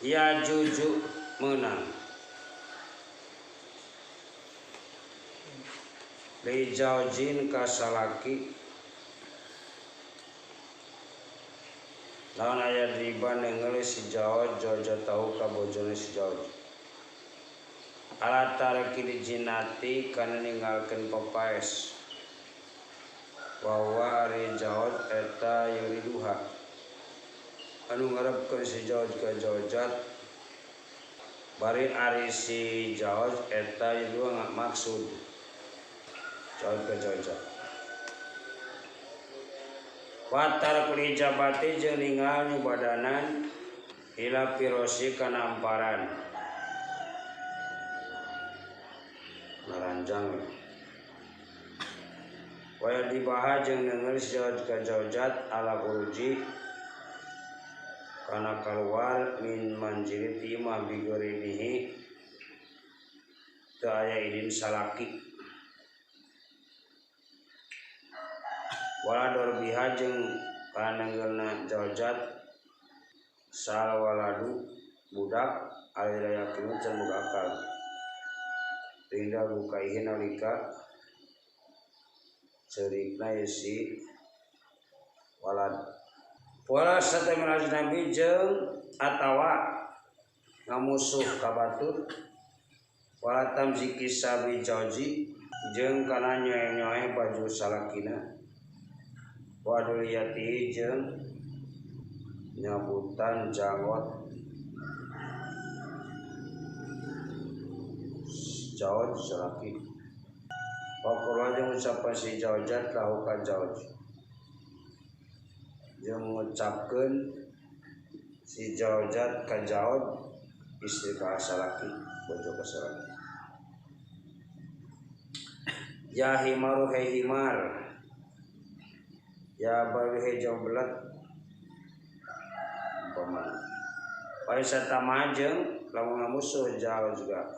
Ya juju menang li jaujin ka salaki lawan aya riba nengeul si jauj jauj tahu ka bojone si jauj ala tarki dijinati kana ninggalkeun papaes wa huwa ari jauj eta yuriduha anu ngarepkeun si jauj ka jaujat bari ari si jauj eta yuriduha maksud jauj ka jaujat watar kulijabati jeung ninggal nyubadanan ila pirosi kana amparan naranjang waya dibaha jeung nengeul si jauj ka jaujat ala khuruji kana kaluar min manjili ti imah bigorinihi teu aya idin salaki wala dorbiha jeung kana nenggeulna jaujat sal waladu budak alira yakin can boga akal tinggal bukaihi nalika ceurikna si walad wala satamil ajnabi jeung atawa ngamusuh ka batur wala tamziki sabi jauji jeung kana nyoe-nyoe baju salakina waduliyati jeung nyabutan janggot jauj salaki pokokna jeung ucapan si jaujat lahu ka jauj jeung ngucapkeun si jaujat ka jauj istri ka salaki bojo ka salaki ya himaru he himar ya baru hijau belat umpamana paisa tamajeng lamun musuh jauh juga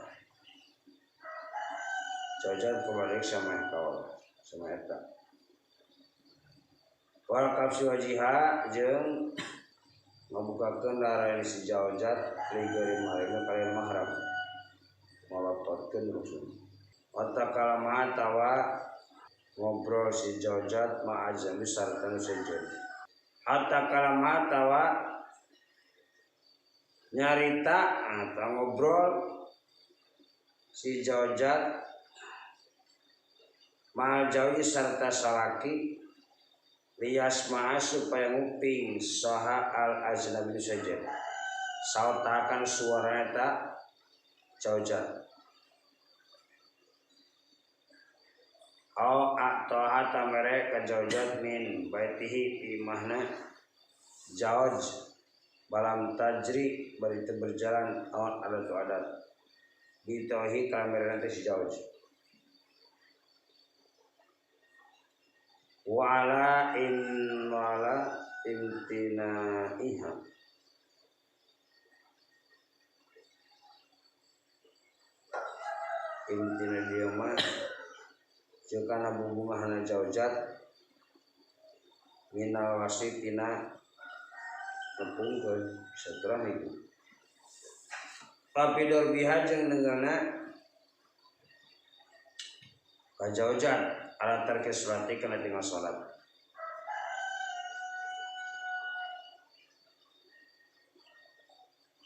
jauh kebalik sama kaul sama eta wal kafsi wajiha jeung ngabukakeun larayan si jaujat ligeri mahrina kalian mahram malototkeun maksudna wa takalama tawa ngobrol si jaujat ma'azami sarta nu sejen hatta kalama tawa nyarita atau ngobrol si jaujat ma'al jauhi sarta salaki liyasma'a supaya nguping saha al ajnabi nu sejen sautakan suara eta jaujat au aqtaha tamere ka jaujat min baitihi ti mahna jauj balam tajri bari teu berjalan awan adat adat bitohi kamere nanti si jauj wa ala in wala imtinaiha imtina dia mah jekana bubungahana jaujat minal wasitina nepungkeun saturah itu tapi dorbiha jeung nenggeulna ka jaujat ala tarki salati kana tinggal salat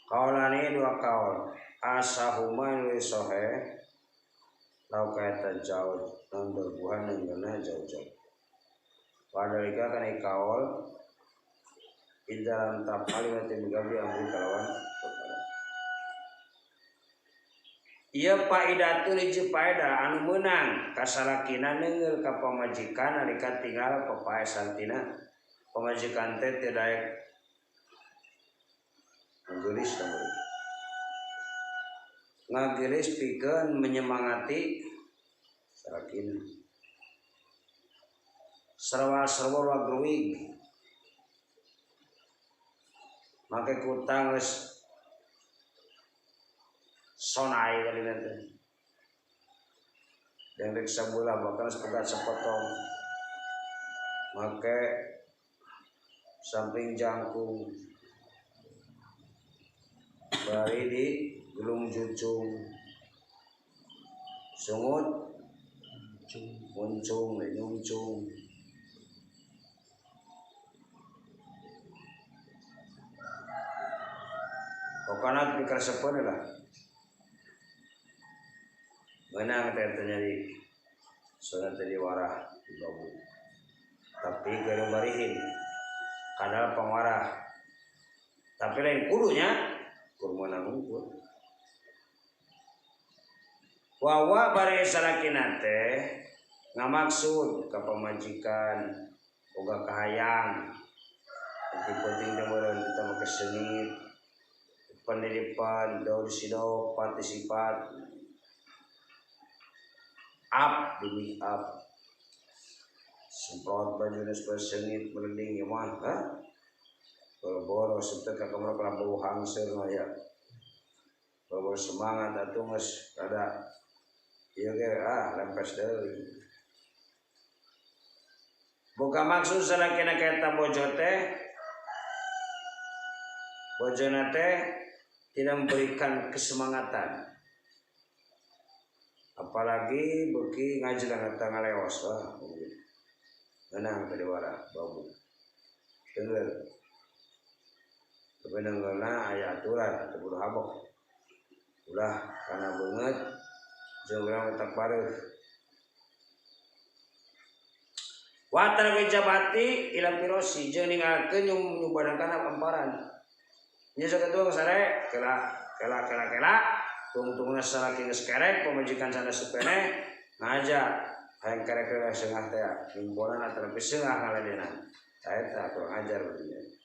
kaulani dua kaul asahuma nu sohe lau kaeta jauh non berbuah nenggena jauh-jauh padalika kana kaul di dalam tapali mati migabi amri kalawan perkara ieu faidatun hiji faedah anu meunang kasalakina neungeul ka pamajikan nalika tinggal papaesan tina pamajikan teh teu daek ngageulis ngagelis pikeun menyemangati salakina sarwa-sarwa wagruwig make kutang geus sonai kali nanti yang rek sabulah bahkan sepegat sepotong make samping jangkung Bari di gelung jucung sungut muncung nyungcung pokoknya pikir sepeun lah menang teh nyari sunat teh warah di babu tapi geureung barihin kadal pangwarah tapi lain kudunya kur meunang unggul wawa bare salakina teh ngamaksud ka pamajikan boga kahayang penting teh meureun kita make sengit pendidikan daur sidok partisipat up demi up semprot baju supaya sengit melending ya mah ha boro-boro sebetulnya ka kamar bau hangseur mah ya boro semangat atuh geus kada ieu ge ah lempes deui boga maksud salakina ka eta bojo teh bojona teh tidak memberikan kesemangatan apalagi beuki ngajelang eta ngaleos wah menang tadi wara babu tenggel tapi nenggelna aya aturan teu kudu habok ulah kana beungeut jeung urang otak bareuh wa tarwijabati ila pirosi jeung ninggalkeun nyumbadangkeun kana amparan nya sakitu sare kela kela kela kela tungtungna salaki geus kerek pamajikan sanes supene ngaja hayang kerek-kerek sengah teh nimbonan atawa sengah ngaladena eta kurang ajar berarti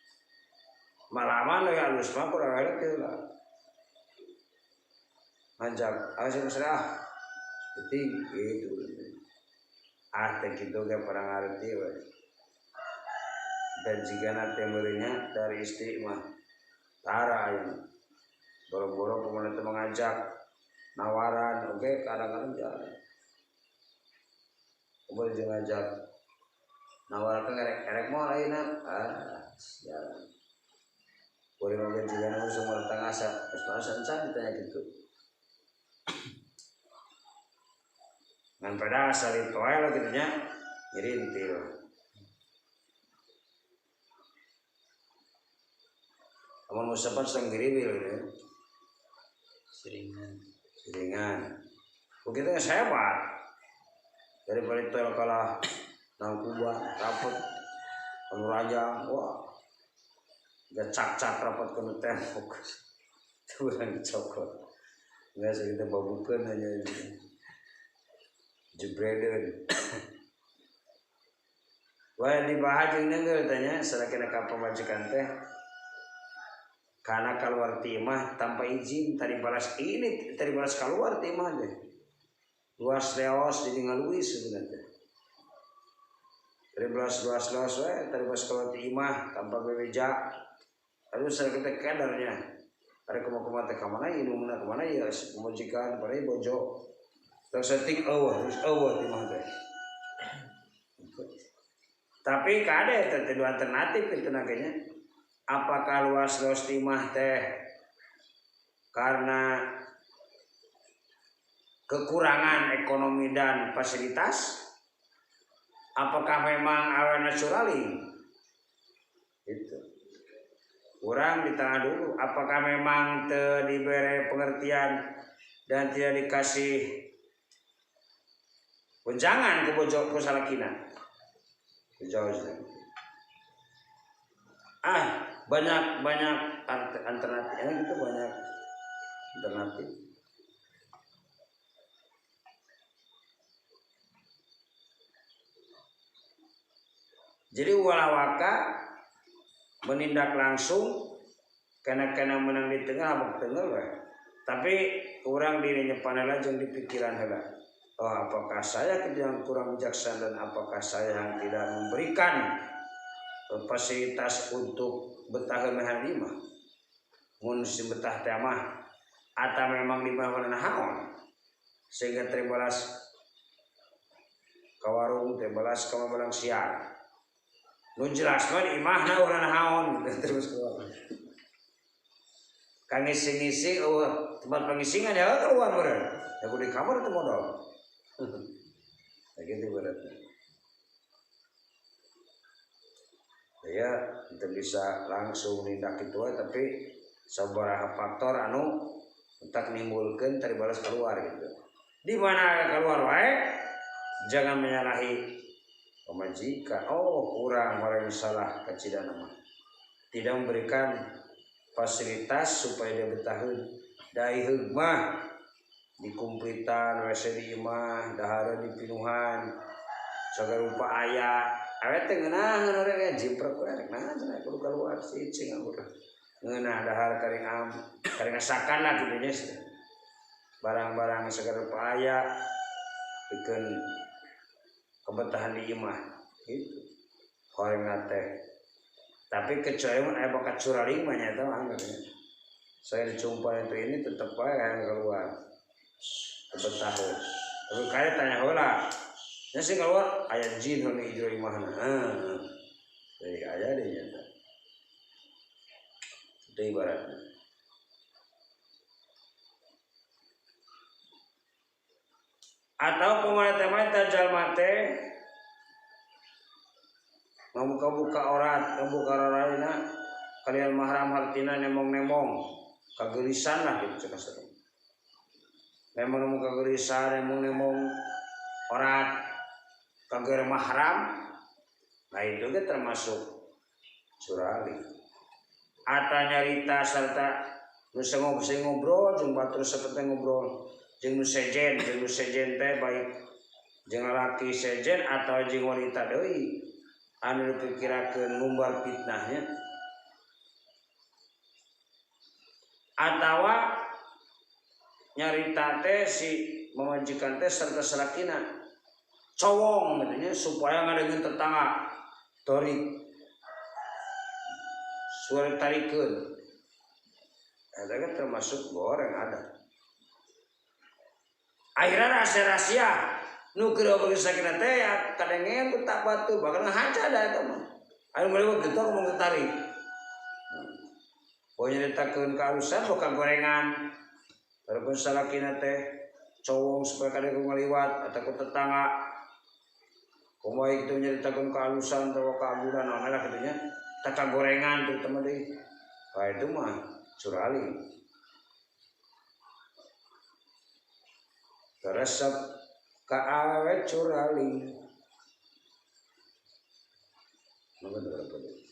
malaman we alus mah kurang ajar lah ngajak ayo serah penting gitu ah teh kitu ge pernah ngarti we dan jigana teh meureunya dari istri mah tara ayeuna boro-boro pemerintah teh mengajak nawaran oke kadang-kadang jalan boleh jeung ngajak nawarkeun erek-erek moal ayeuna ah jalan boleh oge jigana usum tangasa geus masa encan ditanya kitu ngan pada asal toel kitu nya nyirintil amun musapan sedang giriwil gitu seringan seringan begitu geus hebat daripada toel kalah nangkuban rapet anu raja wah gak cak-cak rapat kena tembok itu urang dicokot nggak segitu babukeun hanya jebreden wah dibahas jeung nenggel tanya salakina ka pamajikan teh karena keluar ti imah tanpa izin tadi balas ini tadi balas keluar ti imah teh luas leos jadi ngaluis sebenarnya teh tadi balas luas leos we tadi balas keluar ti imah tanpa bebeja aduh salakina kadarnya ada kumaha-kumaha teh ka mana indungna ka mana ya pamajikan bari bojo terus setik eueuh terus eueuh ti mah teh tapi kade teh dua alternatif itu nagenya apakah luas luas ti mah teh karena kekurangan ekonomi dan fasilitas apakah memang awe naturali itu kurang di tengah dulu apakah memang teu dibere pengertian dan tidak dikasih wejangan ku bojo ku salakina jauh ah banyak banyak alternatif gitu banyak alternatif jadi walawaka menindak langsung karena menang di tengah abok tengah we. Tapi kurang dirinya panela jeung di pikiran heula. Oh, apakah saya yang kurang bijaksana dan apakah saya yang tidak memberikan fasilitas untuk betah mehan imah mun si betah teh mah atau memang di mana naon sehingga terbalas ka warung terbalas ka mabalang siar nu jelas mah di imahna urang naon terus keluar. Kangising-ngising eueuh tempat pangisingan ya keluar meureun. Ya di kamar itu modal. Begitu berarti. Ya itu bisa langsung nindak itu tapi sabaraha faktor anu tak nimbulkeun tari balas keluar gitu. Di mana keluar wae jangan menyalahi pamajikan. Oh, kurang orang salah kacida nama. Tidak memberikan fasilitas supaya dia betaheun. Dai heug mah dikumplitan WC di imah, dahara dipinuhan, sagarupa aya. Awet teh ngeunaheun urang ge jimprek we rek naon cenah kudu keluar si cing urang. Ngeunah dahar karing am, karing asakan lah kitu nya. Barang-barang sagarupa aya pikeun kebetahan di imah gitu. Horengan teh. Tapi kecuali mun aya bakat curaling mah nya eta mah anggar nya. Saya dicumpa itu ini tetep wae hayang keluar. Kebetahan. Tapi kaya tanya heula. Nya sing keluar aya jin nu hijau imahna. Heeh. Jadi aya deui nya teh. Itu ibaratnya. Atau kumaha teh mah eta jalma teh ngabuka-buka aurat, ngabuka raraina kalian mahram hartina nemong-nemong kagelisan lah gitu cek asal. Nemong-nemong kagelisan, nemong-nemong aurat kager mahram. Nah itu ge termasuk curali. Ata nyarita serta nu ngobrol jeung batur sapeuteng ngobrol jeung nu sejen teh baik jeung lalaki sejen atau jeung wanita deui anu dipikirakeun ngumbar fitnahnya atawa nyarita teh si mamajikan teh serta salakina cowong gitu nya supaya ngadengeun tetangga torik suara tarikeun eta kan termasuk goreng ada akhirnya rahasia-rahasia nu keur obrol sakina teh ya kadengeun ku tak batu bahkan ngahaca da eta mah anu ngaliwat getok mung tarik poe nyaritakeun kaarusan boka gorengan walaupun salakina teh cowong supaya kadang ngaliwat atau ku tetangga kumaha kitu nyaritakeun kaalusan atawa kaagunan naon lah kitu nya taka gorengan terutama deui wah itu mah curali teresep ka awewe curali mangga berapa deui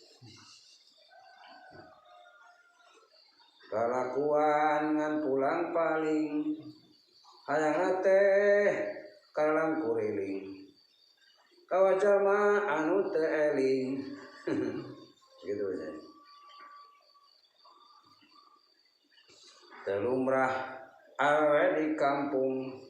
kalakuan ngan pulang paling hayang teh kalang kuriling kawajalma anu teu eling gitu aja. Telumrah awe di kampung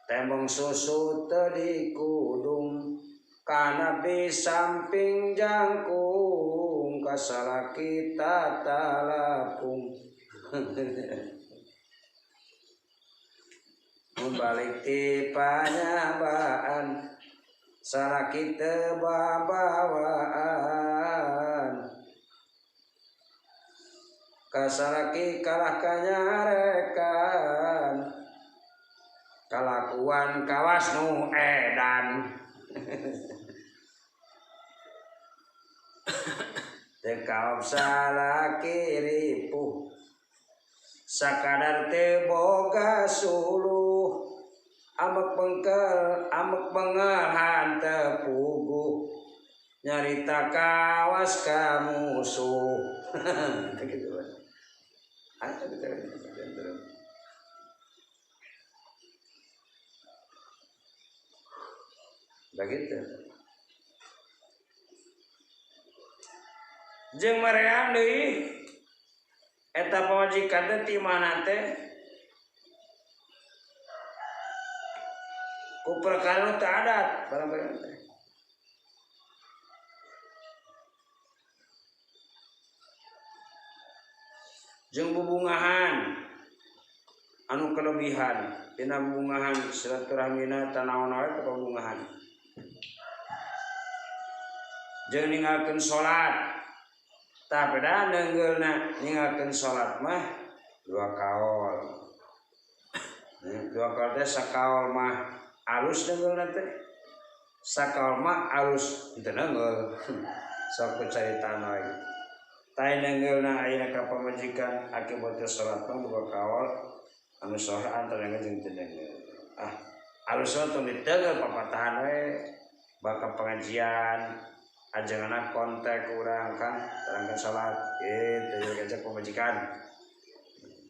tembong susu teu dikudung kana di samping jangkung kasalaki tatalapung. Balik ti panyabaan salaki teu babawaan kasalaki kalah kanyarekan kalakuan kawas nu edan. Teu kaop salaki ripuh sakadar teu boga suluh amek bengkel amek bengehan teu puguh nyarita kawas ka musuh. Gitu kan. Begitu. Jeung maream deui eta pamajikan teh ti mana teh ku perkara nu teu adat barang-barang teh. Jeung bubungahan anu kelebihan dina bubungahan silaturahmina tanaon wae ku bubungahan. Jeung ninggalkeun salat Tah beda neunggeulna ninggalkeun salat mah dua kaol. Dua kaol teh sakaol mah alus neunggeulna teh. Sakaol mah alus teu neunggeul. Sok caritaan wae. Tah neunggeulna ayeuna ka pamajikan akibat salat mah dua kaol anu sohe antara jeung teu neunggeul. Ah, alus mah tong diteunggeul papatahan we bakal pengajian ajengan kontak urang kan terangkan salat kitu ngajak pamajikan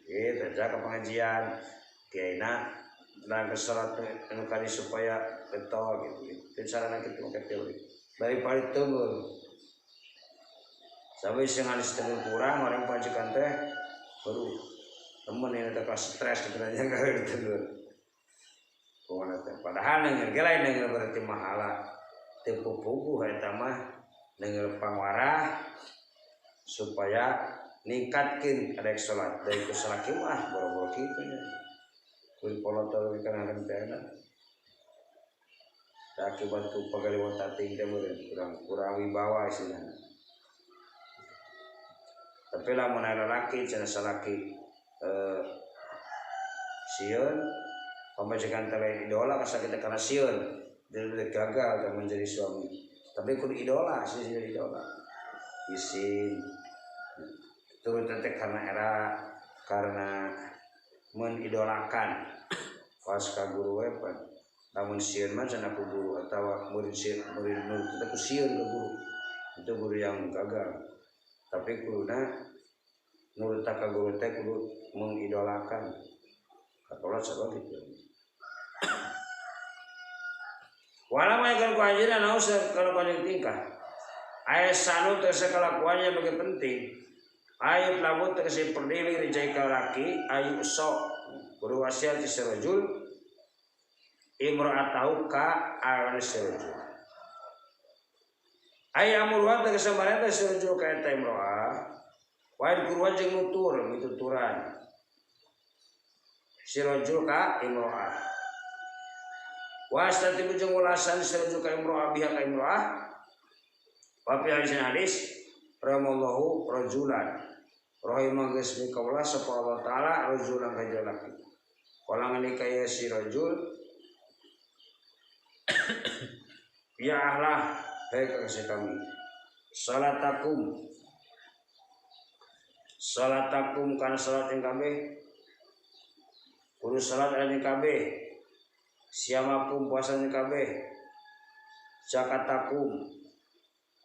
kitu ajak ke pengajian kiaina terangkan salat anu kali supaya betul gitu itu sarana kitu make teori daripada teunggeul sampai sing halis teunggeul kurang orang pamajikan teh baru temen ini teh kelas stres gitu aja kalau diteunggeul kumaha teh padahal neunggeul ge lain neunggeul berarti mahala teu pupuguh eta mah neunggeul pangwarah supaya ningkatkeun kadek salat deui ku salaki mah boro-boro kitu nya kuy polotor kana hentena akibat ku pagaliwon tating teh meureun kurang wibawa istilahna. Tapi lamun aya lalaki cenah salaki sieun pamajikan teh lain idola kasakit kana sieun dia gagal kan menjadi suami. Tapi kudu idola sih jadi idola. Isin turun teh karena era karena mengidolakan pas ka guru we pan. Lamun sieun mah cenah ku guru atawa murid sieun murid nurut teh ku sieun ka guru. Itu guru yang gagal. Tapi kuduna nurut ka guru teh kudu mengidolakan. Katola sabab gitu. Wala ma ku anjeunna naos kalau panjang tingkah. Aya sanu teh kelakuannya bagi penting. Ayu lamun tegese perdili rijai ka laki ayu sok kudu wasiat si rajul imra'atahu ka awan si rajul. Aya amruha tegese marenta si rajul ka eta imra'ah. Wae kuruan jeung nutur mituturan. Si rajul ka imra'ah. Wastati bujung ulasan serju ka imro'ah biha ka imro'ah. Wa fi hadisin hadis rahimallahu rajulan rahimah geus mikaula sapa Allah taala rajulan ka jalaki. Kala ngalika ya si rajul ya ahlah hei ka kami salatakum salatakum kana salat yang kabeh kudu salat yang kabeh siamakum puasanya kabeh zakatakum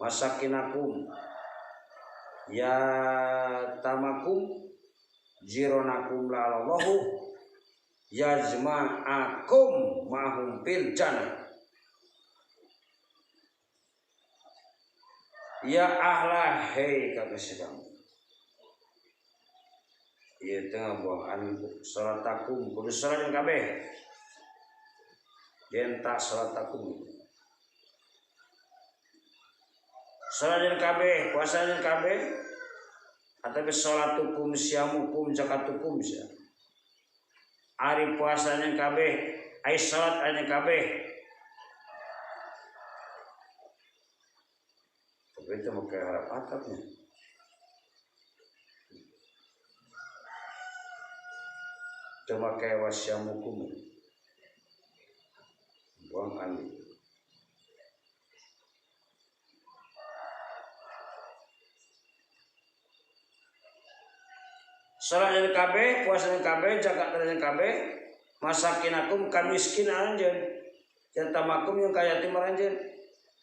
masakinakum ya tamakum jironakum la'allahu yajma'akum ma'hum fil jannah ya ahlah hei kabeh kamu ieu teh ngabuangan salatakum kudu salat yang kabeh genta salat akum salat jeung kabeh puasa jeung kabeh atawa salatukum siamukum zakatukum sia ari puasa jeung kabeh ai salat jeung kabeh tapi itu make harap atapnya itu make wasyamukum buang andi. Salat yang kabeh, puasa yang kabeh, zakat yang kabeh, masakinakum kamiskin anjeun, jatamakum yang kaya timur anjeun,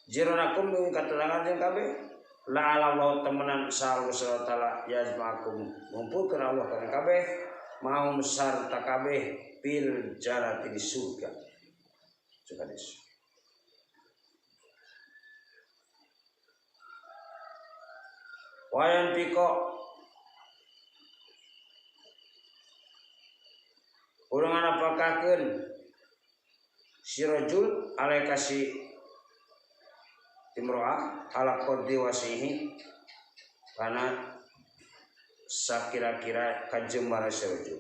jironakum yang katelangan anjeun kabeh, la Allah temenan sal taala yajma'akum ngumpulkeun Allah kana kabeh, mau sarta kabeh fil jannati di surga. Hadis. Wayan piko urang anapakakeun si rajul alaika si imro'ah ala qadri wasihi kana sakira-kira kajembara si rajul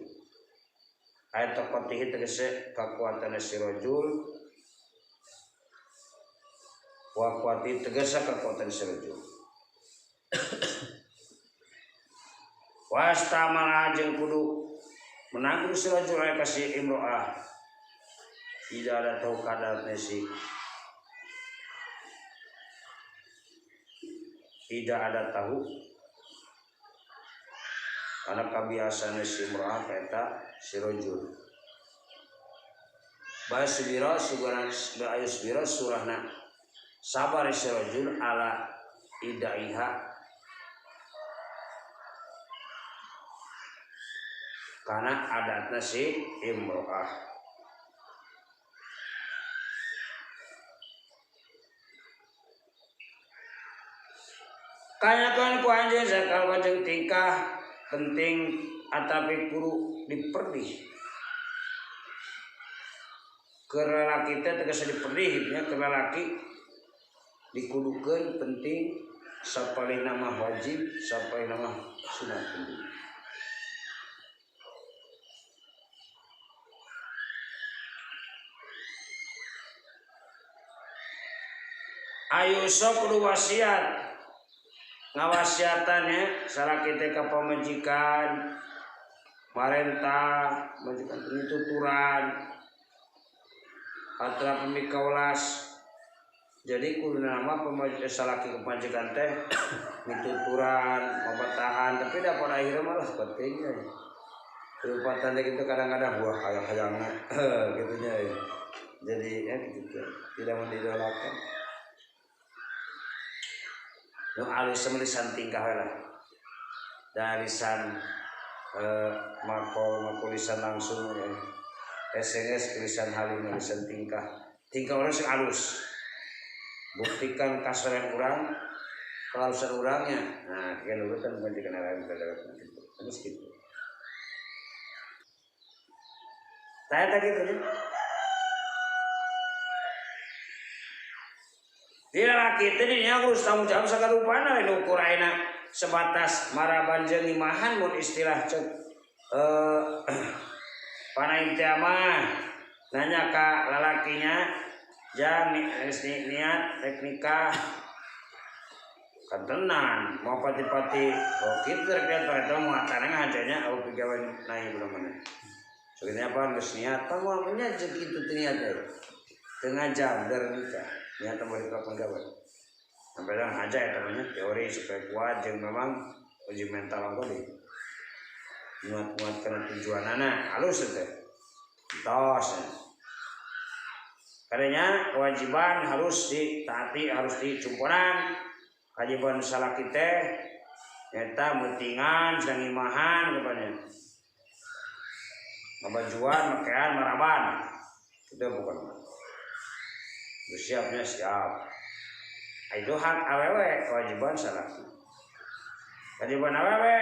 ayat taqatihi tegese kakuatan si rajul wa kuati tegese kakuatan si rajul. Wasta malah jeung kudu menanggung si rajul ka si imro'ah tidak ada tahu kadarnya si tidak ada tahu karena kebiasaan si imro'ah eta si rajul basbira sugaran ayusbira surahna sabar si rajul ala idaiha karena adatnya si imro'ah. Kanyakan ku anjeun sakal wajeng tingkah penting atapi kudu diperdih. Keur lalaki teh tegas diperdih nya keur lalaki dikudukeun penting sapalih nama wajib sapalih nama sunat penting. Ayo sok kudu wasiat ngawasiatannya salaki teh ka pamajikan marentah majikan tuturan atra pemikaulas jadi kudu nama pemajikan salaki ka pamajikan teh mituturan mabatahan tapi da pada akhirnya malah pentingnya kelupatan teh kitu kadang-kadang wah hayang-hayangna kitu nya jadi ya gitu tidak mendidolakan. Nu alus lisan tingkah lah. Dan lisan makol lisan langsung ya. SNS lisan halim lisan tingkah. Tingkah orang sing alus. Buktikan kasorean urang, kelalusan urangnya. Nah, kieu urutan bukan lain gitu. Terus gitu. Tah eta kitu nya. Di lalaki teh dinya harus tanggung jawab sagarupana lain ukur ayeuna sebatas maraban jeung imahan mun istilah cek panain teh mah nanya ka lalakinya jang niat rek nikah kantenan mau pati-pati oh kitu rek niat eta moal tanang hajanya au pigawe nahi belum mana sebenarnya apa geus niat tah moal nya jeung kitu teh niat teh tengah jam dari nikah niat mau dilakukan gawe sampai dalam aja ya temannya teori supaya kuat jeung memang uji mental ongko di muat-muat karena tujuan anak halus teh tos karena kewajiban harus ditaati harus dicumponan kewajiban salaki teh nyata mutingan sedang imahan kepadanya ngabajuan makean maraban itu bukan bersiapnya siap. Itu hak awewe kewajiban salaki. Kewajiban awewe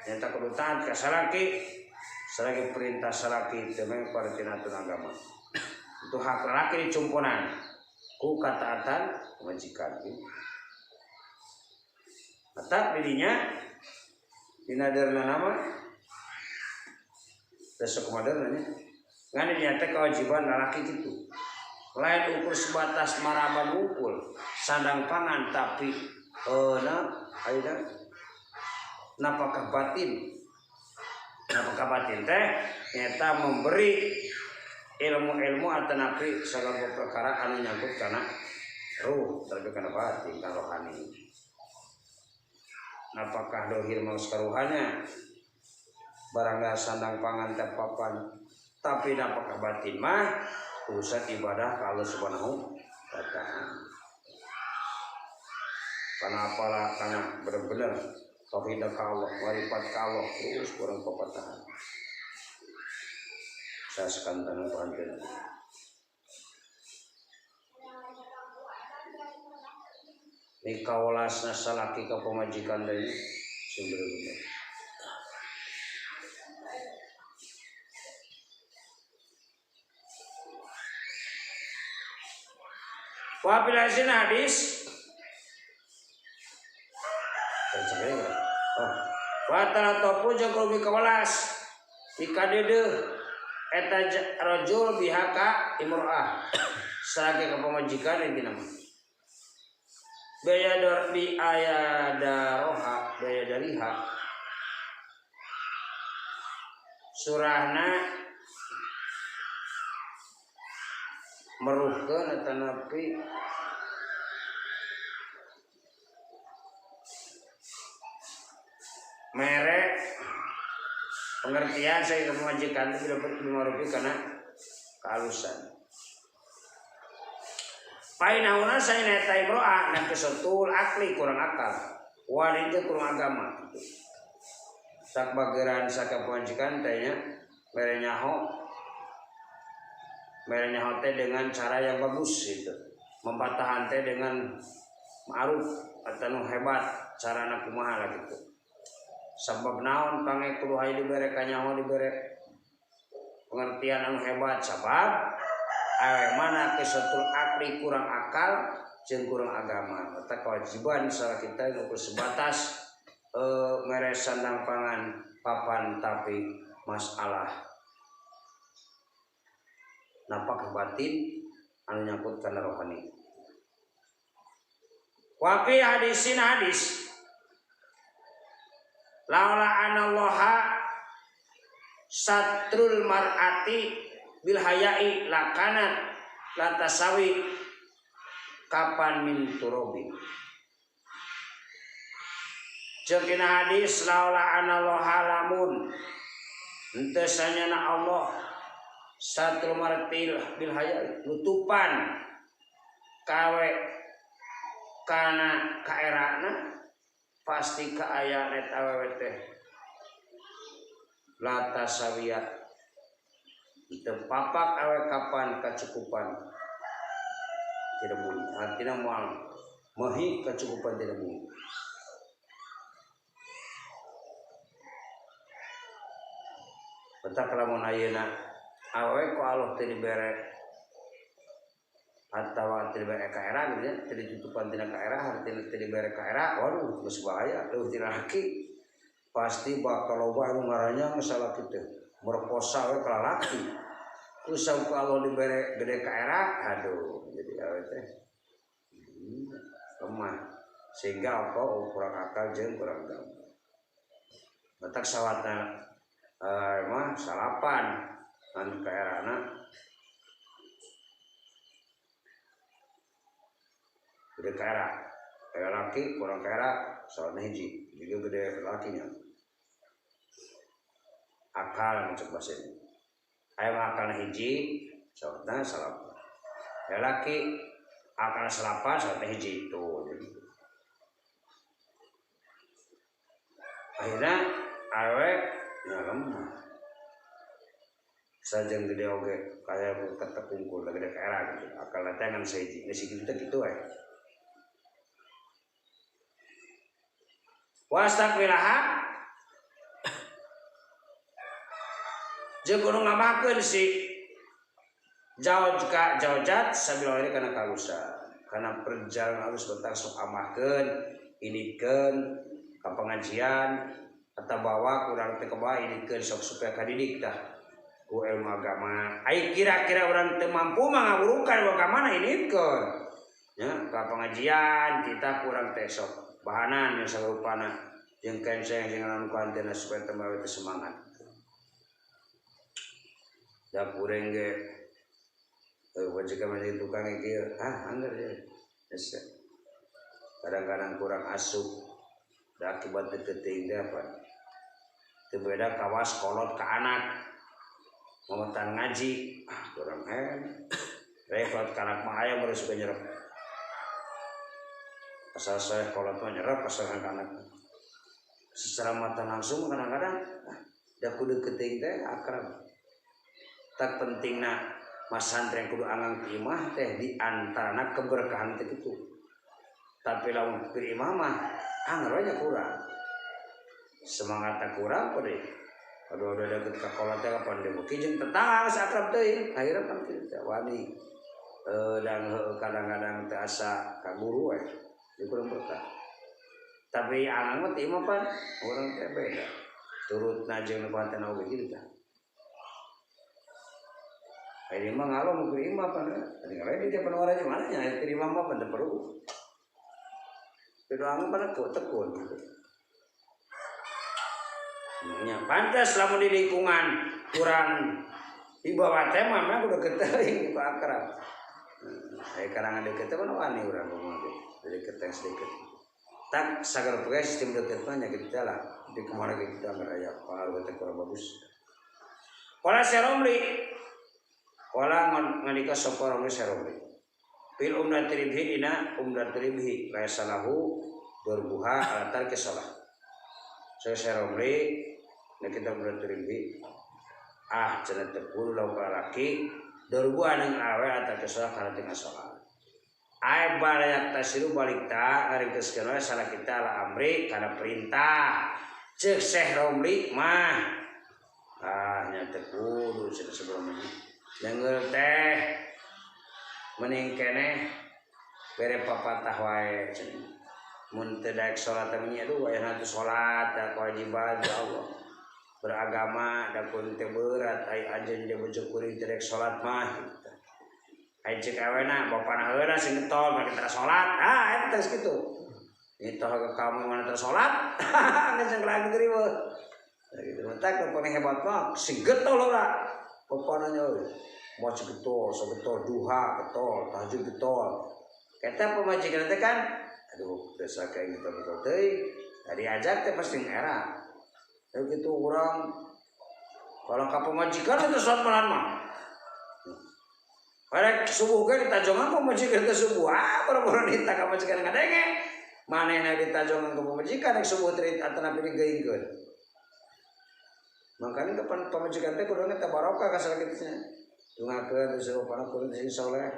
nyata kudu taat ka salaki, salaki perintah salaki teu mengpar tina agama. Itu hak lalaki dicumponan ku kataatan pamajikan. Tetap didinya dina derna nama teh kumaderna nya. Ngan dinya teh kewajiban lalaki kitu. Lain ukur sebatas maraban wungkul sandang pangan tapi ayeuna napakah batin teh nyata memberi ilmu-ilmu atanapi segala perkara anu nyangkut kana ruh terlebih kana batin kana rohani napakah dohir maus karuhanya barang sandang pangan teh papan tapi napakah batin mah urusan ibadah ka Allah Subhanahu wa ta'ala. Karena apalah karena benar-benar tauhid ka Allah, marifat ka Allah terus kurang papatahan. Saya sekantan panjenengan. Ni kawalasna salaki ka pamajikan deui sing bener-bener. Wa bil hadis oh wa taratopu jeung kudu kawalas dikadeudeuh eta rajul bihaka imro'ah salaki ka pamajikan intina mah biaya dor bi ayadaroha biaya dariha Surahna meruhkeun atanapi mere pengertian saya ke pemajikan itu dapat 5 rupiah karena kehalusan. Painahuna saya neta imro'ah naqisatul akli kurang akal wanita kurang agama gitu. Sak bageran saka pemajikan teh nya mere nyaho teh dengan cara yang bagus gitu. Membatahan teh dengan ma'ruf atau nu hebat carana kumaha lah gitu. Sabab naon pange kudu hayu dibere kanyaho dibere pengertian anu hebat sabab awe mana kesatul akli kurang akal jeung kurang agama. Eta kewajiban salah kita ukur sebatas mere sandang pangan papan tapi masalah napak batin anu nyangkut kana rohani. Wa fi hadisin hadis laula anallaha satrul mar'ati bil haya'i lakanat latasawi kapan min turobi. Jeung dina hadis laula anallaha lamun henteu sanyana Allah satrul mar'ati bil haya'i nutupan kawe kana kaerana pasti kaayaan eta awewe teh latasawiya teu papak awe kapan kacukupan tidak mungkin artinya moal mehi kacukupan tidak mungkin. Bentak lamun ayeuna awewe ku Allah teu dibere atawa teu dibere kaera gitu ya, teu ditutupan tina kaera artinya teu dibere kaera, waduh geus bahaya leuwih tina laki pasti bakal loba anu ngaranya masalah kitu merkosa we ka lalaki ku ku Allah dibere gede kaera aduh jadi awe teh lemah sehingga apa kurang akal jeung kurang agama. Batak sawatna mah salapan anu kaerana gede kaera, kayak laki kurang kaera soalnya hiji juga gede lakinya akal mencek bahasa ini ayam akalnya hiji soalnya salapan kayak laki akal salapan soalnya hiji itu jadi akhirnya awe ya lemah sajeng gede oge kayak ketekungkul gede kaera gitu akal ngan sehiji geus kitu teh kitu we. Wastakwilaha jeung kudu ngamakeun si jauh ka jaujat sabil ini kana kalusan kana perjalanan halus bentar sok amahkeun inikeun ka pengajian atau bawa kurang teh kebawa inikeun sok supaya kadidik tah ku ilmu agama. Ai kira-kira urang teu mampu mah ngaburukan agamana inikeun nya ka pengajian kita kurang teh sok bahanan yang sarupana jeung kenceng jeung anu kuantena supaya teu teu semangat. Da kuring ge wajib menjadi tukang kieu ah angger ye. Kadang-kadang kurang asup da akibat teu teuing teh apa. Teu beda kawas kolot ka anak momotan ngaji ah kurang hen. Repot ka anak mah aya baru suka nyerep. Asal saya kolot mah nyerep asal anak secara mata langsung kadang-kadang da kudu keuting teh akrab. Tak pentingna mas santri kudu angang ti imah teh di antarana keberkahan teh kitu. Tapi lamun pir imah mah anger we kurang. Semangatna kurang pade. Aduh udah deket ka kolot teh kapan deui jeung tetangga geus akrab teuing akhirna pan kitu teh wani dan kadang-kadang teh asa ka guru we. Kurang berkah. Tapi anak mah teu mah pan urang teh beda. Turutna jeung nu konten oge kitu tah. Ini mah ngalo mau terima pan. Tadi ngale dia pan waranya mana nya terima mah pan teu perlu. Doang pan tekun gitu. Nya pantes lamun di lingkungan kurang di bawah teh mah mah kudu keteuing ku akrab. Aya karangan deukeut teh mah wani urang ngomong teh. Deukeut teh sedikit. Tak sagala poe sistem deukeut mah nya kitu lah. Di kumaha ge kita aya pengaruh teh kurang bagus. Qala Syaromli qala ngalika sapa Romli Syaromli. Fil umdati ribhi dina umdati ribhi laisa lahu durbuha ala tarki shalah. Saya Syaromli nek kita umdati ribhi ah cenah teu kudu lamun lalaki durbuha nang awe ala tarki shalah kana tinggal salat. Ai balayak tasiru balik ta ngaringkeuskeun we salah kita ala amri kana perintah. Ceuk Syekh Romli mah ah nya teu kudu cenah sebelumnya. Dengeul teh mending keneh bere papatah wae cenah. Mun teu daek salat teh nya aduh aya teu salat da kewajiban ya Allah. Beragama da kun teu berat ai anjeun jeung bojo kuring teu daek salat mah gitu. Ai ceuk awena bapana heula sing getol make teu salat. Ah eta geus kitu. Itu ke kamu mana teu salat? Geus lagi riweuh. Gitu matak paling hebat mah sing getol ora. Bapana nya euy. Maca getol, sagetol duha getol, tahajud getol. Eta pamajikan teh kan aduh biasa kayak gitu getol teuing. Tadi ajak teh pasti era. Ya gitu urang kalau ka pamajikan itu salat malam mah. Barek subuh ge ditajongan pamajikan teh subuh. Ah boro-boro nita ka pamajikan ngadenge. Manehna ditajongan ka pamajikan rek subuh teh atanapi digeungkeun. Makanya kapan pamajikan teh kudu teh barokah ka salakitnya. Dungakeun teh bapana kudu sing soleh.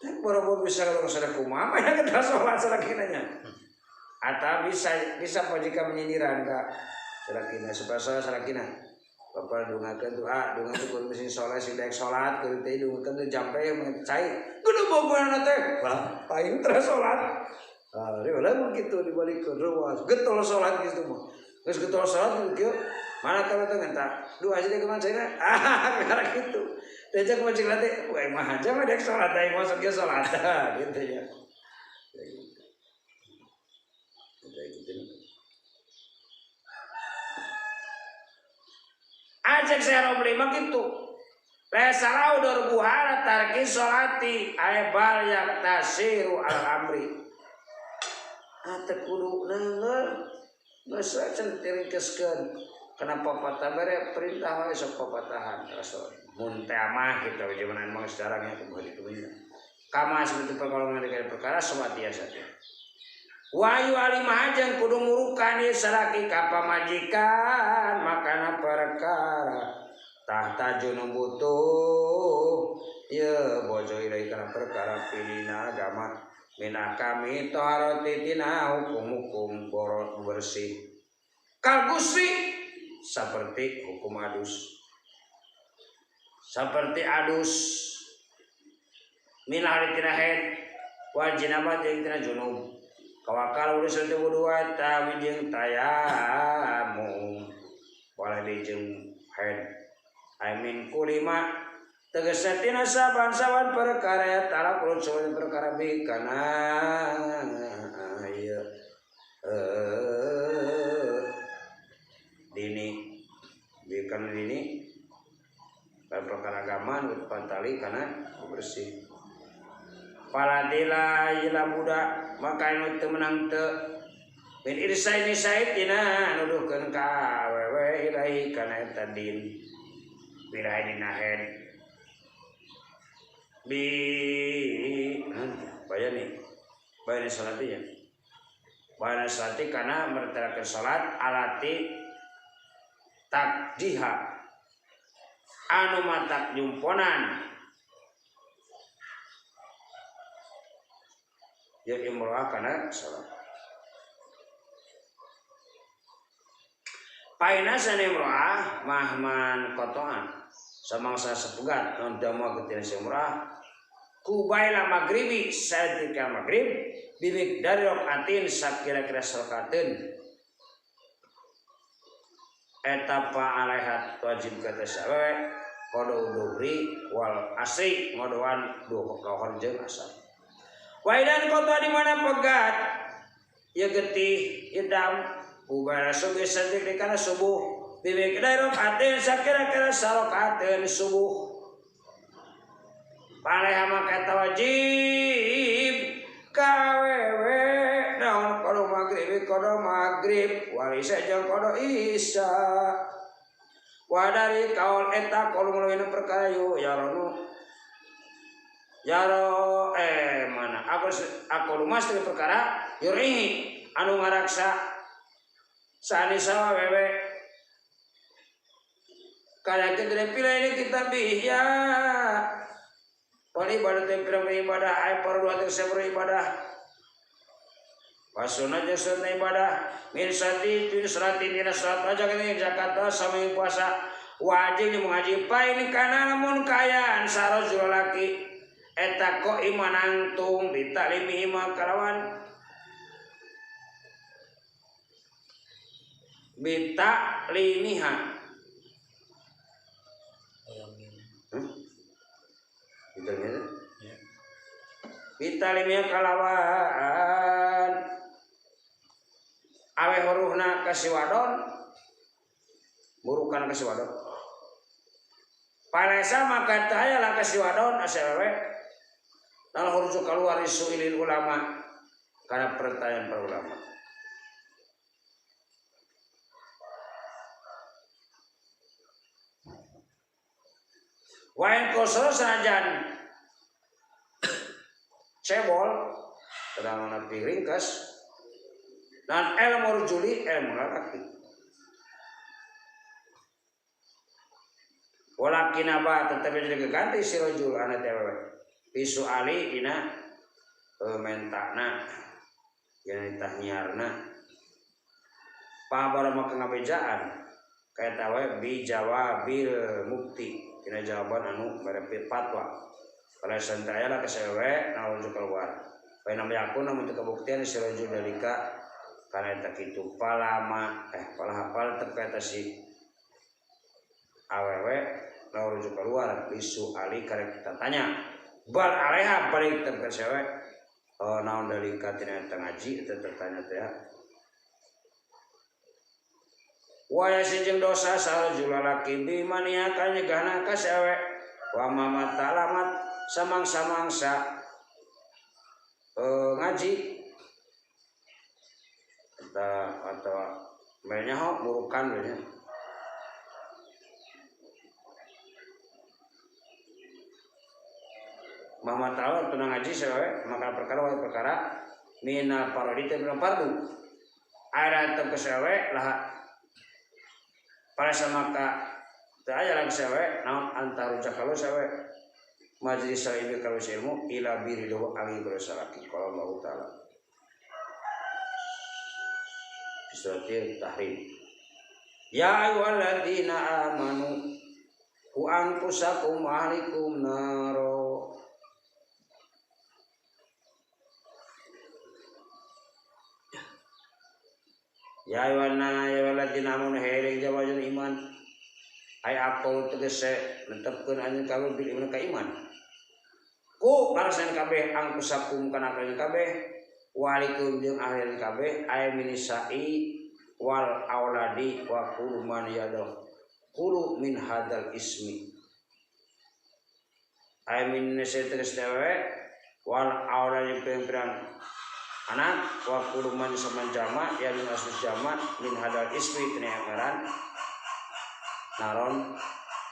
Teh boro-boro bisa kalau sadar kumaha mah kita salat salakina nya. Atau bisa pamajikan menyindiran ka salakina supaya soleh salakina. Bapak dungakeun doa, dungakeun kudu sing soleh sing daek salat, kudu teh dungakeun teh jampe mun cai. Kudu bogohna teh. Wah, paling terus salat. Ah, riweuh mun kitu dibalikeun reuas. Getol salat kitu mah. Geus getol salat kieu mana kalau teh ngenta dua aja deh kemana saya ah karena gitu diajak mancing teh wah mah aja mah dek salat aing masuk ge salat gitu ya. Ajak saya Romli mah gitu lesalau dorbuhara tarki sholati ay bal yaktasiru al amri ah teu kudu neungeul geus we cenah tiringkeskeun. Kenapa patah bere perintah wae sok papatahan rasul. Mun teh mah kitu zaman mah sejarahnya kumaha ditu nya. Kama seperti perkara dari perkara sawatia saja. Wa yu alimah jeung kudu murukan ieu salaki ka pamajikan makana perkara tahta junub butuh ieu bojo ilahi kana perkara pilina agama minakami taharati tina hukum-hukum borot bersih. Kalgusri seperti hukum adus. Seperti adus minah tina haid wal jinabah jeung tina junub. Kawakal urus teu wudu tawi jeung tayamum. Wala jeung haid. Ai min kulima tegasna tina saban-saban perkara talak urut saban perkara bi kana ieu dini bikan dini perkara agama nu pantali kana bersih paladila ila budak maka anu teu menang teu min irsaini saitina nuduhkeun ka awewe ilahi kana eta din wilahi dina head bi bayani bayani salatinya bayani salati kana mertelakeun salat alati takdiha anu matak nyumponan ya imro'ah kana salat paina sane imro'ah mahman kotoan samangsa sepegat non dama getina imro'ah kubaila maghribi satika maghrib bibik dari rakatin sakira-kira sarakatin eta pa alaihat wajib kata sawewe qada dhuhri wal asri ngodoan duhur jeung asar waidan kota di mana pegat ya getih idam Ubara subuh satik kana subuh bibik rokaatin sakira-kira sarokaatin subuh paleha maka wajib kawewe naon qada maghrib wal isya jeung qada isya wa dari kaul eta kaul mulawina perkara yu yaronu yaro mana aku lumas dari perkara yurihi anu ngaraksa sani sawa wewe kada kita pilih ini kita bihya wal ibadah pirang ibadah ay perlu atau sebru ibadah wasuna jeung sunah ibadah min sati tu salatin dina salat aja kene zakat sami puasa wajib jeung ngaji pain kana lamun kayaan sarojul laki eta ko imanangtung bitalimi ma kalawan bitalimiha bitalimiha kalawan awe horuhna ka si wadon burukan ka si wadon palesa maka teu aya lah ka si wadon asa wewe nal huruju keluar isuilil ulama karena pertanyaan para ulama. Wain kosro sanajan cebol sedang nabi ringkas dan ilmu rujuli ilmu laki walakin apa tetapi jadi keganti si rujul anak tewewe isu ali dina mentana yang ditahniarna pabara maka ngabejaan kaya tawe bijawabil mukti dina jawaban anu mere fatwa pada santaya lah kesewe naon keluar bae namanya aku namun kebuktian si rajul dalika kana eta kitu palama pala hafal teu eta si awewe naon keluar bisu ali karek tanya bal aleha balik teu kesewe naon dalika tina eta ngaji eta tertanya teh wa yasijeng dosa sarajul laki bimania ka nyegahna ka sewe wa mamat samangsa-mangsa ngaji atau mainnya ho burukan mainnya Muhammad tahu tunang ngaji sewe maka perkara wa perkara mina parodi teh fardu ada teu kesewe lah pada maka teu aya lagi sewe naon antaru jakalu sewe majelis ilmi kalau ilmu ila birido ali bersalaki kalau Allah taala suratil tahrim ya ayyuhalladzina amanu qu anfusakum wa ahlikum naro ya ayyuhalladzina amanu hering jawajun iman ay akol tegese netepkeun anjeun kabeh bil iman ka iman ku ngarasan kabeh angkusakum kana kabeh walikum jeung ahli kabeh ay minisai wal auladi wa kullu man yadh kullu min hadal ismi ay minisai tegas dewe wal auladi pirang-pirang anak wa kullu man saman jama ya min asus jama min hadal ismi tina ngaran naron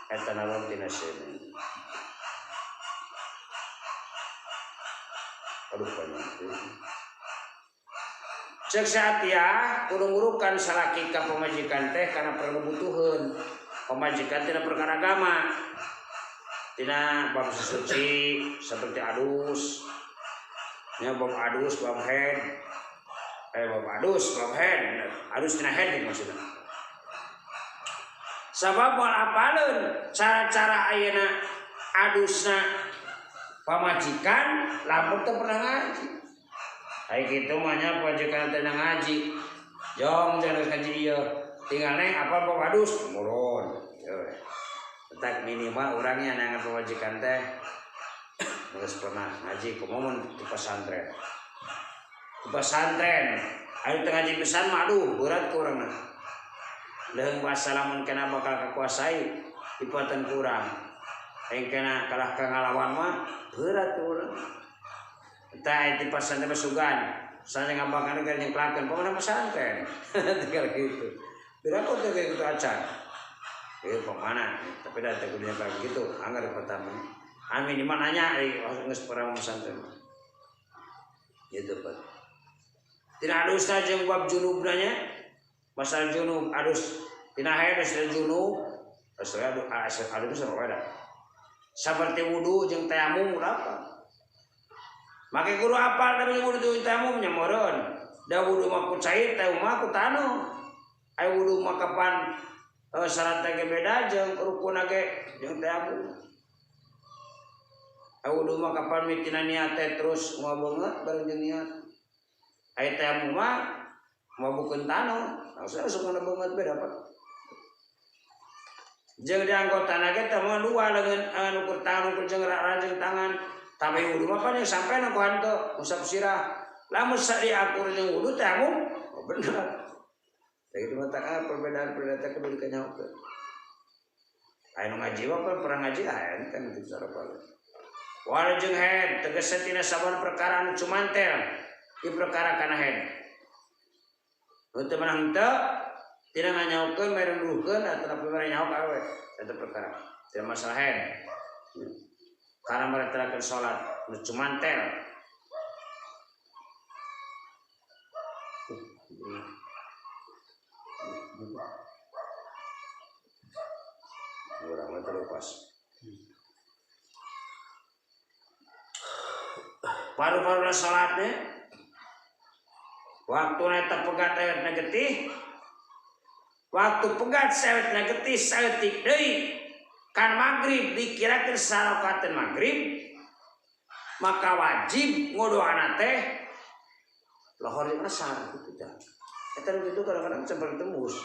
eta naron tina seun. Aduh banyak. Cek satia kudu ngurukan salaki ka pamajikan teh kana perlu butuheun. Pamajikan tina perkara agama. Tina bab suci seperti adus. Nya bab adus, bab head. Bab adus, bab head. Adus tina head maksudna. Sabab moal apaleun cara-cara ayeuna adusna pamajikan lamun teu pernah ngaji. Ai kitu mah nya pamajikan teu ngaji. Jong jangan ngaji ieu. Tinggal neng apa bab adus murun. Tetak minimal urangnya nangan pamajikan teh geus pernah ngaji kumaha mun di pesantren. Di pesantren Ayo tengah ngaji pisan mah aduh berat ku urangna. Leung bahasa lamun kena bakal kakuasai dipatan kurang. Aing kena kalah ka ngalawan mah berat ku urang. Tah di pasantren mah sugan. Saja ngabakan keur nyengklakeun pokona pesantren. Tinggal gitu. Berapa teh gitu acan. Pemana tapi dah teh kudu nyengklak gitu anggar pertama. Amin di mana nanya geus pernah pesantren. Gitu Pak. Tina adusna jeung bab junubna nya. Masalah junub adus tina haid adus junub adus adus ada. Saperti wudu jeung tayamum apa? Make kudu apal tapi wudu jeung tayamum nya meureun. Da wudu mah ku cai tayamum mah ku tano. Ai wudu mah kapan syarat ge beda jeung rukun ge jeung tayamum. Ai wudu mah kapan mitina niat teh terus moal beungeut bareng jeung niat. Ai tayamum mah mabukeun tano, langsung asup kana beungeut beda Pak. Jeung di anggotana ge teh mah dua leungeun ukur tangan ukur jeung ranjeng tangan. Tapi wudu mah pan sampai na ku hantu usap sirah. Lamun sadiakur jeung wudu tayamum, oh bener. Tah kitu mah tah perbedaan-perbedaan teh kudu dikanyahokeun. Aya nu ngaji mah pernah ngaji enteng teu cara paling. Wal jeung haid tegese tina saban perkara anu cumantel di perkara kana haid. Nu teu meunang teu tina nganyahokeun mere nuduhkeun atawa mere nyaho ka awewe eta perkara. Tina masalah haid. Karena meretelakeun salat nu cumantel. Urang mah terlepas. Paru-paru salatnya waktu eta pegat awetna getih, waktu pegat sawetna getih saeutik deui kan magrib dikirakeun sarakateun magrib maka wajib ngodoana teh lohor jeung asar kitu tah. Eta nu kitu kadang-kadang sampai tembus.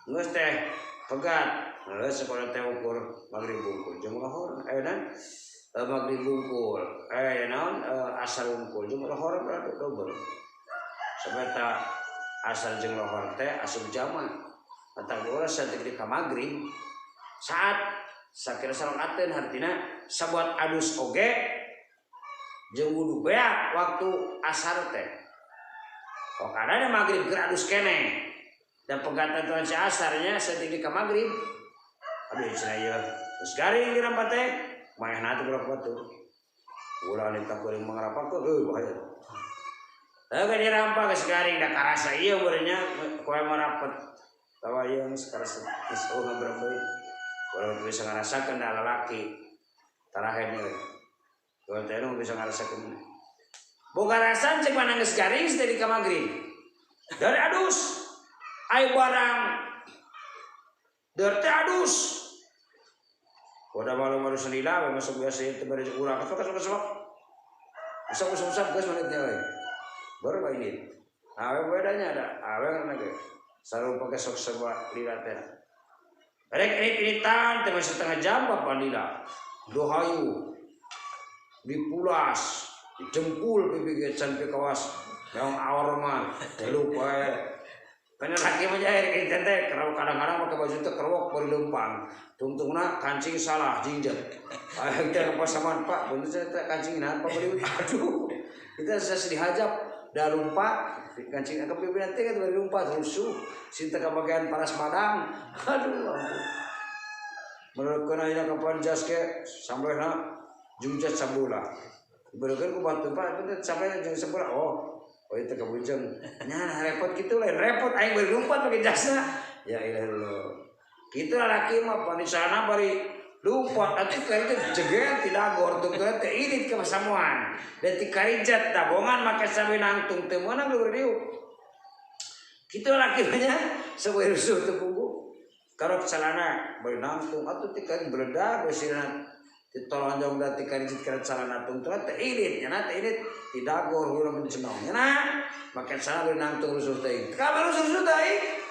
Geus teh pegat, geus sakola teh ukur magrib bungkul jeung lohor ayeuna magrib bungkul naon asar bungkul jeung lohor berarti dobel. Sampai ta asar jeung lohor teh asup jamak. Atawa urang saeutik di ka magrib saat sakira sarakateun hartina sabuat adus oge jeung wudu beak waktu asar teh. Oh kadang magrib keur adus keneh. Dan pegatan tuan si asarnya saeutik di ka magrib. Aduh cenah ieu geus garing dirampat teh. Maehna teh berapa tuh? Ulah eta kuring mangrapakeun euy bahaya. Heuh dirampak geus garing da karasa ieu meureunnya koe marapet. Tawa ieu geus karasa geus eueuh ngaberapa deui. Urang bisa ngarasakeun da lalaki tarahed we. Urang teh nu bisa ngarasakeun. Boga rasan cek mana geus garing dari ka magrib. Dari adus. Ai barang der teh adus. Udah malu-malu senila, masuk biasa itu bari urang kesok kesok kesok. Usap usap usap geus menitnya we. Baru bae ini. Awe bedanya ada, awe karena ge. Sarupa kesok sebuah lila teh. Rek iritan teh setengah jam bapak lila. Dohayu dipulas, dijempul pipi ge can kawas. Yang awar mah telu bae. Karena laki mah jair iritan teh kadang-kadang pakai baju teh kerwok bari leumpang. Tungtungna kancing salah jinjet. Aya teh pasaman Pak, bener teh kancing naon Pak bari aduh. Kita sesa dihajap da lumpat kancing ka pimpinan teh bari lumpat rusuh. Sinta ka bagian paras madang. Aduh ampun. Menurut kana ina kapan jas ke sambalna jeung jas sabula. Dibeureun ku batu Pak, bener sampai jeung sabula. Oh, oh itu kabujeng. Nya repot kitu lain repot aing bari lumpat pakai jasna. Ya ilallah. Kitu lalaki mah pan di sana bari lumpat atuh ka itu jeger tidak gor tuh teh irit ke pasamuan. Dan ti karijat dabongan make sawe nangtung teu meunang luhur diuk. Kitu lalaki mah nya sawe rusuh teu puguh. Karok celana bari nangtung atuh ti karijat beledag we sirna ditolonjong da ti karijat kana celana tungtung teh irit nya teh irit tidak gor urang mencenong nya make celana bari nangtung rusuh teh. Kabar rusuh teh.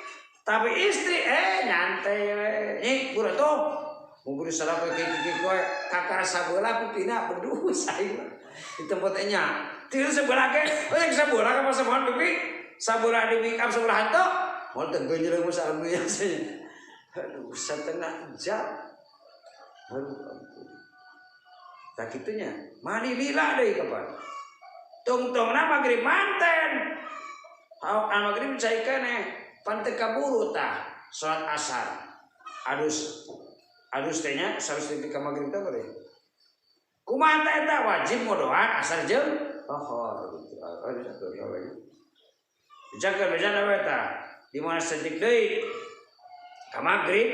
Tapi istri nyantai we. Nyi gura tuh. Mun salah ke ki koe kakara sabeula pipina bedus aing. Di tempatnya. Tilu sebelah ge, oh yang sebelah ka pasamuan bibi, sabelah di make up sebelah hantu. Moal teu genjreng mah alhamdulillah. Aduh, setengah jam. Aduh, ampun. Tak kitunya, mani lila deui kapan. Tungtungna maghrib manten. Hauk maghrib cai keneh, pan teu kaburu tah salat asar. Adus adus teh nya sarus di ka maghrib teh boleh. Kumaha teh eta wajib ngodoan asar jeung lohor gitu. Oh, bisa tuh ya we. Dijaga beja we tah. Di mana sedik deui ka maghrib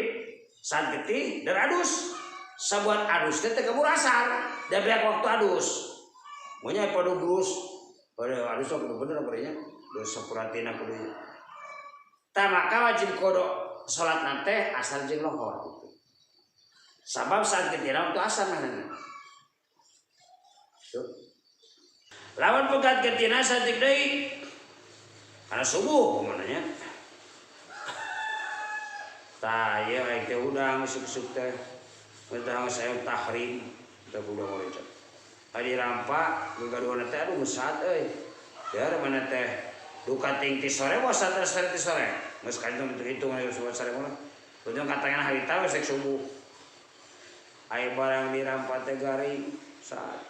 saat getih dan adus. Sabuat adus teh teu kaburu asar, da beak waktu adus. Monya pada brus, pada adus kudu bener apa nya? Dos sapuratina kudu. Tah maka wajib kodo salat nante asar jeung lohor gitu. Sabab saat getih waktu asar mana. Tuh. Lawan pegat getina satik deui karena subuh kumananya. Tah ieu aing teh udang isuk-isuk teh. Mentah saya tahrim teh udang oge. Adi rampa gagaduhan teh aduh mesat euy. Ya mana teh duka ting ti sore bosa teh sore ti sore. Geus kantung hitung aya subuh sore mah. Ujung katanya harita we sek subuh. Aya barang dirampa teh garing saat.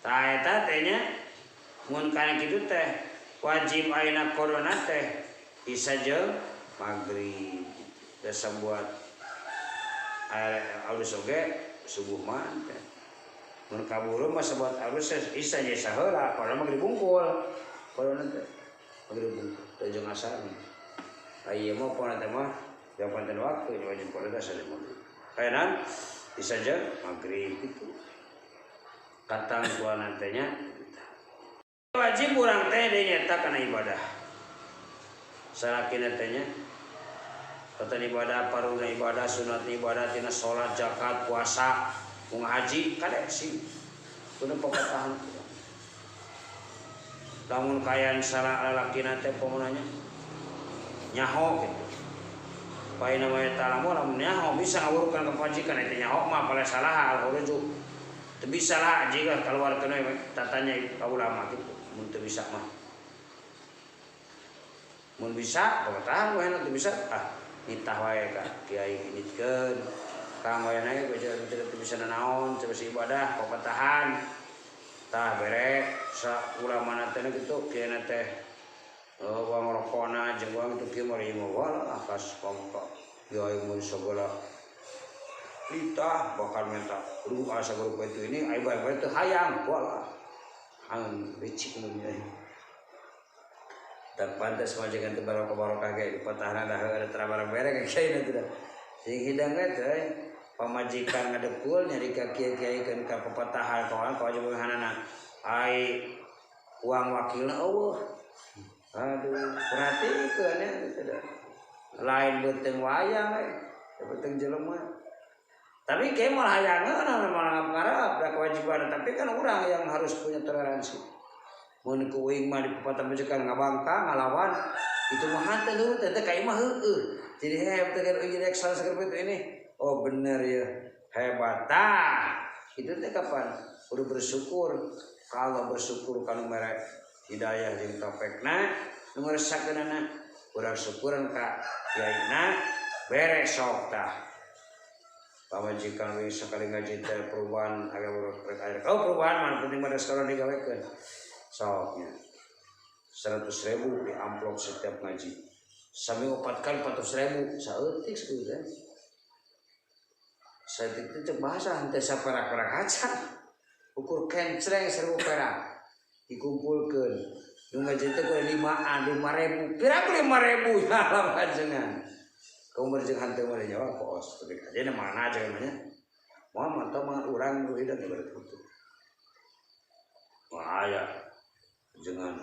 Tah eta teh nya mun kana kitu teh wajib ayeuna korona teh isa jeung maghrib. Dasa buat alus oge subuh mah teh. Mun kaburu mah sabuat alus isa je saheula padahal maghrib bungkul. Korona teh maghrib bungkul teh jeung asar. Aya mah pona teh mah jam panten waktu wajib korona teh sa maghrib. Kayanan isa jeung maghrib gitu. Katang tua nantenya wajib urang teh deui nyata kana ibadah. Salakina teh nya kata ibadah paruna ibadah sunat ibadah tina salat zakat puasa mun haji kadek sih kudu papatahan. Lamun kayan salah lalakina teh pamunanya nyaho gitu. Paina mah eta lamun nyaho bisa ngawurukan kepajikan eta nyaho mah pala salah al khuruju. Teu bisa lah jika keluar kena tatanya ka ulama gitu mun teu bisa mah. Mun bisa papatahan we teu bisa ah nitah wae ka kiai nitkeun. Kang wae nae teu bisa nanaon teu bisa ibadah papatahan. Tah bere sa ulama teh kitu kieu teh uang rokona jeung uang itu kieu mah wala akas pangka kiai mun sagala litah bakal minta rupa sagala itu ini ai bae teu hayang wala ang licik mun ieu tak pantas majikan teu barokah-barokah ge dipatahna dah ada terabarang bere ka kiai teh dah sing hidang we teh pamajikan ngadekul nyari ka kiai-kiai keun ka papatahan kawan kawajibanana ai uang wakilna eueuh. Aduh perhatikeun nya teh dah lain beuteung wayang we beuteung jelema. Tapi kayak malah hayangeun malah ngarep da kewajiban tapi kan orang yang harus punya toleransi. Mun ku uing mah dipapatah majikan ngabangkang ngalawan itu mah henteu nurut teh ka imah heueuh. Jadi hebat teh kan jadi salah sakeureup itu ini. Oh bener ya hebat tah. Itu teh kapan? Kudu bersyukur. Kalau bersyukur kanu mere hidayah jeung taufekna nu ngresakeunana urang syukuran ka kiaina beres sok tah. Pamajikan wing sekali ngaji teh perubahan agak berkait. Oh perubahan mah penting pada sekarang digawekeun. Soknya 100.000 di amplop setiap ngaji. Sami 4 kali 400.000 saeutik saeutik. Saeutik teh cek bahasa henteu saperak-perak acan. Ukur kencreng 1.000 perak dikumpulkeun. Nu ngaji teh kudu 5an 5.000. Pira 5.000 ya lapangan. Kamu berjeng hantu mah nyawa kos tapi aja mana aja namanya mau mantau mah urang nu hidang ibarat itu bahaya jangan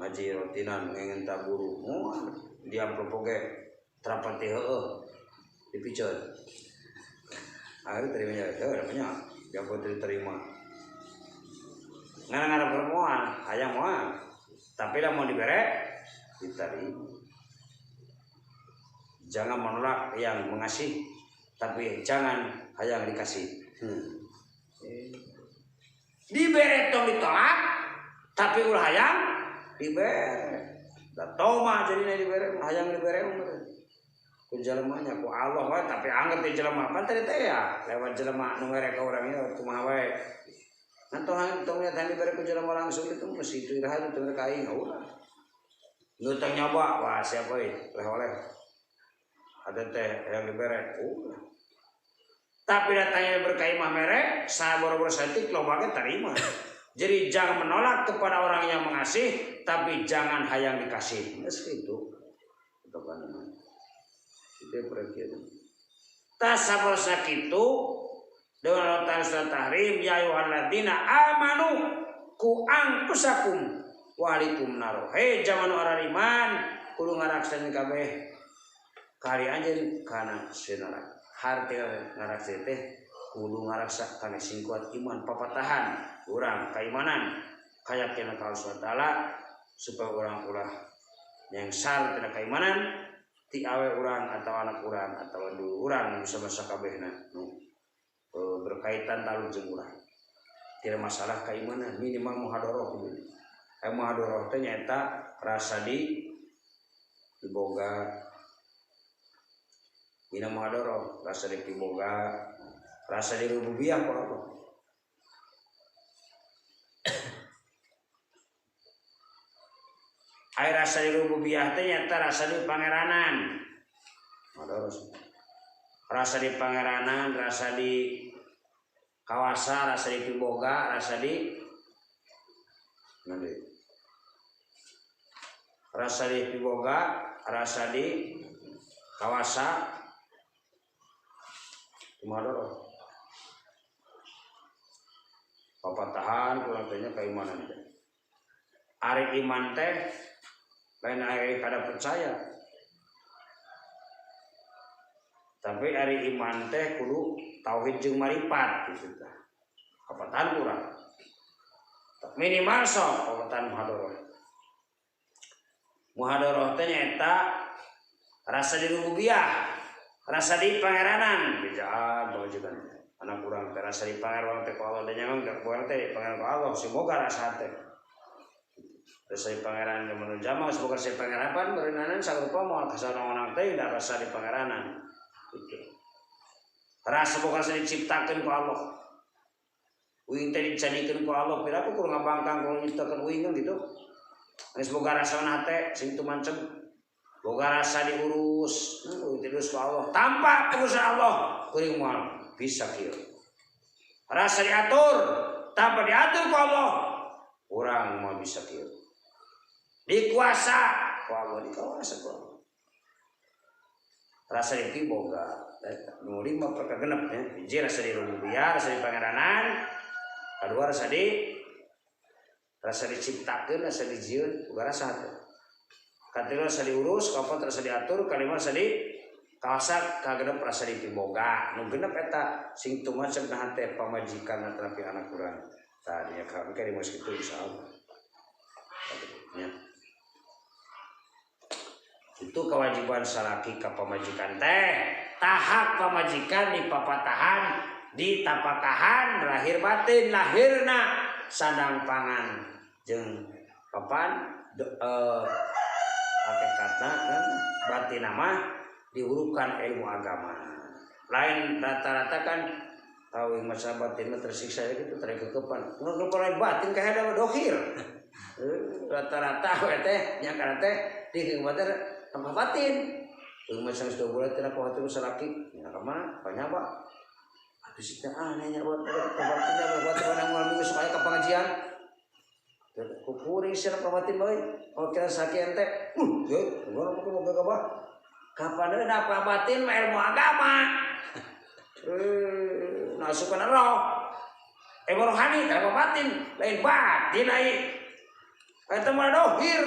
ngaji rotinan ngengen taburu mau diam propoge terapati heueuh dipiceun akhirnya terima nya heueuh namanya yang pun terima ngarang-ngarang permohon hayang moal tapi lah mau dibere diterima. Jangan menolak yang mengasih, tapi jangan hayang dikasih. Dibere tong ditolak, Tapi ulah hayang dibere. Da toma jadina dibere, hayang dibere mah. Ku jelema nya ku Allah wae tapi angger teh jelema pan tadi teh ya lewat jelema nu ngerek ka urang ieu kumaha wae. Ngan tong lihat hayang dibere ku jelema langsung itu mesti itu iraha teu ka aing ulah. Nu tong nyoba wah siapa euy leh-oleh. Ada teh hayang dibere ulah. Tapi datangnya berkaimah mere saboro-boro saeutik loba ge tarima. Jadi jangan menolak kepada orang yang mengasih, tapi jangan hayang dikasih. Geus kitu. Patokan. Itu perkira. Tasabur sakitu dengan Allah surat Tahrim ya ayyuhalladzina amanu ku anfusakum wa ahlikum nar. Hei jaman orang iman kudu ngaraksan kabeh kali anjeun kana senara. Harti ngaraksa teh kudu ngaraksa kana sing kuat iman papatahan urang kaimanan kayakinan ka Allah Subhanahu wa taala supaya urang ulah nyengsar tina kaimanan ti awe urang atau anak urang atau dulur urang nu sama sakabehna nu berkaitan taluk jeung urang. Tidak masalah kaimanan minimal muhadoroh kudu. Aya muhadoroh teh nyaeta rasa di diboga dina muhadoroh rasa di diboga rasa di rububiyah ku Allah. Aya rasa di rububiyah teh nyaeta rasa di pangeranan. Rasa di pangeranan, rasa di kawasa, rasa di piboga, rasa di nanti. Rasa di piboga, rasa di kawasa, kumaha papatahan kurang teh nya keimanan teh. Ari iman teh lain ari kada percaya. Tapi ari iman teh kudu tauhid jeung maripat kitu tah. Papatahan kurang. Minimal sok papatahan muhadoroh. Muhadoroh teh nyaeta rasa di rububiyah, rasa di pangeranan, bejaan bawajekan. Anak urang teh rasa di pangeran teh ku Allah teh nyaman teh ku urang teh pangeran ku Allah semoga rasa teh. Rasa di pangeran mun jama semoga rasa di pangeran pan beureunanan sarupa moal kasaonang teh da rasa di pangeranan. Gitu. Rasa boga rasa diciptakeun ku Allah. Uing teh dijadikeun ku Allah piraku kudu ngabangkang kudu nyiptakeun uing kan gitu. Geus boga rasana hate sing tumancep. Boga rasa diurus, uing teh diurus ku Allah. Tanpa pengurusan Allah kuring moal bisa kieu. Rasa diatur, tanpa diatur ku Allah urang moal bisa kieu. Dikuasa ku Allah, dikuasa ku Allah. Rasa dipiboga nu lima perkara genep ya. Hiji rasa di rububiyah, rasa di pangeranan, kadua rasa di rasa diciptakeun, rasa dijieun, boga rasa teh. Katilu rasa diurus, kaopat rasa diatur, kalima rasa di kawasa, kagenep rasa dipiboga. Nu genep eta sing tumacep na hate pamajikan atanapi anak urang. Tah nya kami ka di masjid kitu insyaallah. Nya. Itu kewajiban salaki ka pamajikan teh. Tahak pamajikan dipapatahan, ditapakahan, lahir batin, lahirna sandang pangan jeung papan hakikatna kan batin mah diurukan ilmu agama. Lain rata-rata kan tahu masalah batin mah tersiksa gitu terkekepan. Ngekepan lain batin kayak ada dohir. Rata-rata we teh nya kana teh dikekepan teh tanpa batin. Eueuh mah sanggeus 2 bulan tina kuat teh salaki nya ka mana panyaba. Atuh si teh aneh nya buat batin nya buat mana moal minggu supaya ka pengajian. Kukuring sia ka batin bae. Kalau kira salaki ente, ye, ngono kudu boga gabah. Kapan napa batin mah ilmu agama. Nasukan roh. Ilmu rohani ilmu batin, lain batin ai. Eta mah dohir.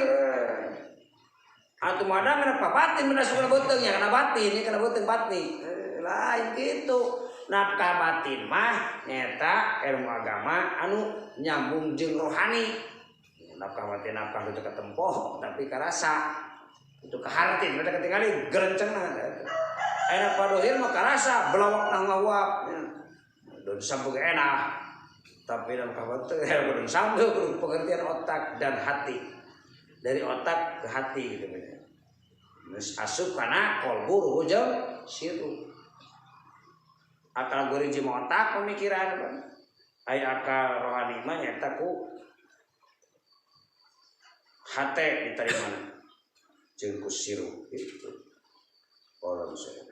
Atuh mah da kenapa batin menasukan beuteung nya kana batin, nya kana beuteung batin. Lain kitu. Nafkah batin mah nyaeta ilmu agama anu nyambung jeung rohani. Nafkah batin nafkah itu ketempo tapi karasa. Itu kaharti mereka ketinggali gerencengna. Enak padohir mah karasa belawak nah ngawap. Don sampu enak. Tapi dalam kabar teh kudu sambil kudu pengertian otak dan hati. Dari otak ke hati gitu kan. Geus asup kana kolbu, ruh jeung siru. Akal goreng jeung otak pemikiran kan. Aya akal rohani mah nyata ku hate diterima jeung ku siru gitu. Allah bisa.